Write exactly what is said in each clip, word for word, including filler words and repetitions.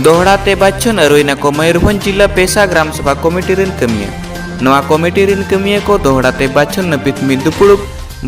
ᱫᱚᱦᱲᱟ ᱛᱮ ᱵᱟᱪᱷᱚᱱ ᱟᱹᱨᱩᱭᱮᱱᱟ ᱠᱚ ᱢᱚᱭᱩᱨᱵᱷᱚᱸᱡᱽ ᱡᱤᱞᱟ ᱯᱮᱥᱟ ᱜᱨᱟᱢ ᱥᱚᱵᱷᱟ ᱠᱚᱢᱤᱴᱤ ᱨᱮᱱ ᱠᱟᱹᱢᱤᱭᱟᱹ᱾ ᱱᱚᱣᱟ ᱠᱚᱢᱤᱴᱤ ᱨᱮᱱ ᱠᱟᱹᱢᱤᱭᱟᱹ ᱠᱚ ᱫᱚᱦᱲᱟ ᱛᱮ ᱵᱟᱪᱷᱚᱱ ᱱᱟᱹᱯᱤᱛ ᱢᱤᱫ ᱫᱩᱯᱩᱲᱩᱵ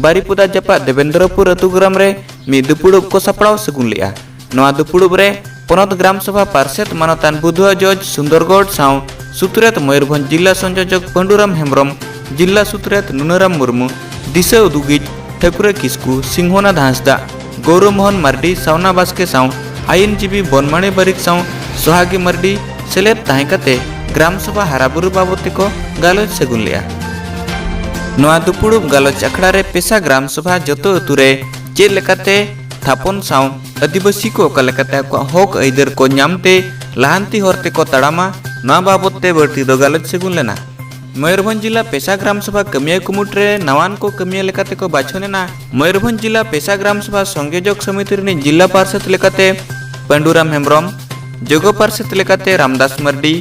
ᱵᱟᱨᱤᱯᱚᱫᱟ ᱡᱟᱯᱟᱜ ᱫᱮᱵᱮᱱᱫᱨᱚᱯᱩᱨ ᱟᱹᱛᱩ ᱜᱨᱟᱢ ᱨᱮ ᱢᱤᱫ ᱫᱩᱯᱩᱲᱩᱵ ᱠᱚ ᱥᱟᱯᱲᱟᱣ ᱥᱟᱹᱜᱩᱱ ᱞᱮᱫᱼᱟ᱾ ᱱᱚᱣᱟ ᱫᱩᱯᱩᱲᱩᱵ ᱨᱮ ᱯᱚᱱᱚᱛ ᱜᱨᱟᱢ ᱥᱚᱵᱷᱟ ᱯᱟᱨᱥᱮᱛ ᱢᱟᱱᱚᱛᱟᱱ ᱵᱩᱫᱷᱩᱣᱟ ᱡᱚᱨᱡᱽ ᱥᱩᱱᱫᱚᱨᱜᱚᱰ ᱥᱟᱶ ᱥᱩᱛᱨᱮᱛ ᱢᱚᱭᱩᱨᱵᱷᱚᱸᱡᱽ ᱡᱤᱞᱟ ᱥᱚᱝᱡᱳᱡᱚᱠ ᱯᱟᱹᱰᱩᱨᱟᱢ ᱦᱮᱢᱵᱨᱚᱢ, ᱡᱤᱞᱟ ᱥᱩᱛᱨᱮᱛ ᱱᱩᱱᱟᱹᱨᱟᱢ ᱢᱩᱨᱢᱩ, ᱫᱤᱥᱟᱹ ᱩᱫᱩᱜᱤᱡ ᱴᱷᱟᱹᱠᱩᱨ ᱠᱤᱥᱠᱩ, ᱥᱤᱝᱦᱚᱱᱟᱛᱷ ᱦᱟᱸᱥᱫᱟᱜ, ᱜᱳᱣᱨᱚ ᱢᱳᱦᱚᱱ ᱢᱟᱨᱰᱤ, ᱥᱟᱣᱱᱟ ᱵᱟᱥᱠᱮ ᱥᱟᱶ ᱟᱭᱤᱱᱡᱤᱵᱤ ᱵᱚᱱᱢᱟᱬᱤ ᱵᱟᱨᱤᱠ ᱥᱟᱶ ᱥᱚᱦᱟᱜᱤ ᱢᱟᱨᱰᱤ ᱥᱮᱞᱮᱫ ᱛᱟᱦᱮᱸ ᱠᱟᱛᱮ ᱜᱨᱟᱢ ᱥᱚᱵᱷᱟ ᱦᱟᱨᱟᱵᱩᱨᱩ ᱵᱟᱵᱚᱫ ᱛᱮᱠᱚ ᱜᱟᱞᱚᱪ ᱥᱟᱹᱜᱩᱱ ᱞᱮᱫᱼᱟ᱾ ᱱᱚᱣᱟ ᱫᱩᱯᱩᱲᱩᱵ ᱜᱟᱞᱚᱪ ᱟᱠᱷᱲᱟ ᱨᱮ ᱯᱮᱥᱟ ᱜᱨᱟᱢ ᱥᱚᱵᱷᱟ ᱡᱚᱛᱚ ᱟᱹᱛᱩ ᱨᱮ ᱪᱮᱫ ᱞᱮᱠᱟᱛᱮ ᱛᱷᱟᱯᱚᱱ ᱥᱟᱶ ᱟᱹᱫᱤᱵᱟᱹᱥᱤ ᱠᱚ ᱚᱠᱟ ᱞᱮᱠᱟᱛᱮ ᱟᱠᱚᱣᱟᱜ ᱦᱚᱠ ᱟᱹᱭᱫᱟᱹᱨ ᱠᱚ ᱧᱟᱢ ᱛᱮ ᱞᱟᱦᱟᱱᱛᱤ ᱦᱚᱨ ᱛᱮᱠᱚ ᱛᱟᱲᱟᱢᱟ, ᱱᱚᱣᱟ ᱵᱟᱵᱚᱫ ᱛᱮ ᱵᱟᱹᱲᱛᱤ ᱫᱚ ᱜᱟᱞᱚᱪ ᱥᱟᱹᱜᱩᱱ ᱞᱮᱱᱟ᱾ ᱢᱚᱭᱩᱨᱵᱷᱚᱸᱡᱽ ᱡᱤᱞᱟ ᱯᱮᱥᱟ ᱜᱨᱟᱢ ᱥᱚᱵᱷᱟ ᱠᱟᱹᱢᱤᱭᱟᱹ ᱠᱩᱢᱩᱴ ᱨᱮ ᱱᱟᱣᱟᱱ ᱠᱚ ᱠᱟᱹᱢᱤᱭᱟᱹ ᱞᱮᱠᱟᱛᱮ ᱠᱚ ᱵᱟᱪᱷᱚᱱ ᱮᱱᱟ᱾ ᱢᱚᱭᱩᱨᱵᱷᱚᱸᱡᱽ ᱡᱤᱞᱟ ᱯᱮᱥᱟ ᱜᱨᱟᱢ ᱥᱚᱵᱷᱟ ᱥᱚᱝᱭᱳᱡᱚᱠ ᱥᱚᱢᱤᱛᱤ ᱨᱤᱱᱤᱡ ᱡᱤᱞᱟ ᱯᱟᱨᱥᱮᱛ ᱞᱮᱠᱟᱛᱮ ᱯᱟᱹᱰᱩᱨᱟᱢ ᱦᱮᱢᱵᱨᱚᱢ, ᱡᱚᱜᱚ ᱯᱟᱨᱥᱮᱛ ᱞᱮᱠᱟᱛᱮ ᱨᱟᱢᱫᱟᱥ ᱢᱟᱨᱰᱤ,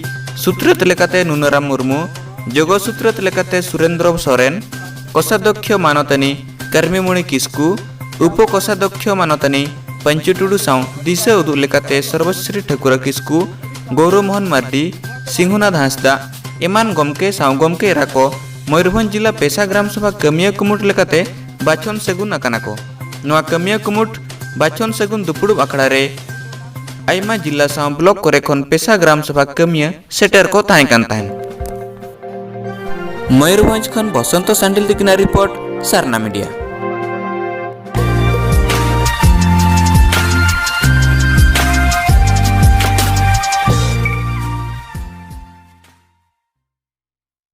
ᱥᱩᱛᱨᱮᱛ ᱞᱮᱠᱟᱛᱮ ᱱᱩᱱᱟᱨᱟᱢ ᱢᱩᱨᱢᱩ, ᱡᱚᱜᱚ ᱥᱩᱛᱨᱮᱛ ᱞᱮᱠᱟᱛᱮ ᱥᱩᱨᱮᱱᱫᱨᱚ ᱥᱚᱨᱮᱱ, ᱠᱚᱥᱟᱫᱷᱭᱚᱠᱷᱚ ᱢᱟᱱᱚᱛᱟᱱᱤ ᱠᱟᱨᱢᱤᱢᱚᱬᱤ ᱠᱤᱥᱠᱩ, ᱩᱯᱚ ᱠᱚᱥᱟᱫᱷᱭᱚᱠᱷᱚ ᱢᱟᱱᱚᱛᱟᱱᱤ ᱯᱟᱧᱪᱩ ᱴᱩᱰᱩ ᱥᱟᱶ ᱫᱤᱥᱟᱹ ᱩᱫᱩᱜ ᱞᱮᱠᱟᱛᱮ ᱥᱚᱨᱵᱚᱥᱨᱤ ᱴᱷᱟᱹᱠᱩᱨ ᱠᱤᱥᱠᱩ, ᱜᱳᱣᱨᱚ ᱢᱳᱦᱚᱱ ᱢᱟᱨᱰᱤ, ᱥᱤᱝᱦᱚᱱᱟᱛᱷ ᱦᱟᱸᱥᱫᱟᱜ ᱮᱢᱟᱱ ᱜᱚᱢᱠᱮ ᱥᱟᱶ ᱜᱚᱢᱠᱮ ᱮᱨᱟ ᱠᱚ ᱢᱚᱭᱩᱨᱵᱷᱚᱸᱡᱽ ᱡᱤᱞᱟ ᱯᱮᱥᱟ ᱜᱨᱟᱢ ᱥᱚᱵᱷᱟ ᱠᱟᱹᱢᱤᱭᱟᱹ ᱠᱩᱢᱩᱴ ᱞᱮᱠᱟᱛᱮ ᱵᱟᱪᱷᱚᱱ ᱥᱟᱹᱜᱩᱱ ᱟᱠᱟᱱᱟ ᱠᱚ᱾ ᱱᱚᱣᱟ ᱠᱟᱹᱢᱤᱭᱟᱹ ᱠᱩᱢᱩᱴ ᱵᱟᱪᱷᱚᱱ ᱥᱟᱹᱜᱩᱱ ᱫᱩᱯᱩᱲᱩᱵ ᱟᱠᱷᱲᱟ ᱨᱮ ᱟᱭᱢᱟ ᱡᱤᱞᱟ ᱥᱟᱶ ᱵᱞᱚᱠ ᱠᱚᱨᱮ ᱠᱷᱚᱱ ᱯᱮᱥᱟ ᱜᱨᱟᱢ ᱥᱚᱵᱷᱟ ᱠᱟᱹᱢᱤᱭᱟᱹ ᱥᱮᱴᱮᱨ ᱠᱚ ᱛᱟᱦᱮᱸ ᱠᱟᱱ ᱛᱟᱦᱮᱸᱱ᱾ ᱢᱚᱭᱩᱨᱵᱷᱚᱸᱡᱽ ᱠᱷᱚᱱ ᱵᱚᱥᱚᱱᱛᱚ ᱥᱟᱱᱰᱤᱞ ᱛᱤᱠᱤᱱᱟᱜ ᱨᱤᱯᱳᱨᱴ, ᱥᱟᱨᱱᱟ ᱢᱤᱰᱤᱭᱟ᱾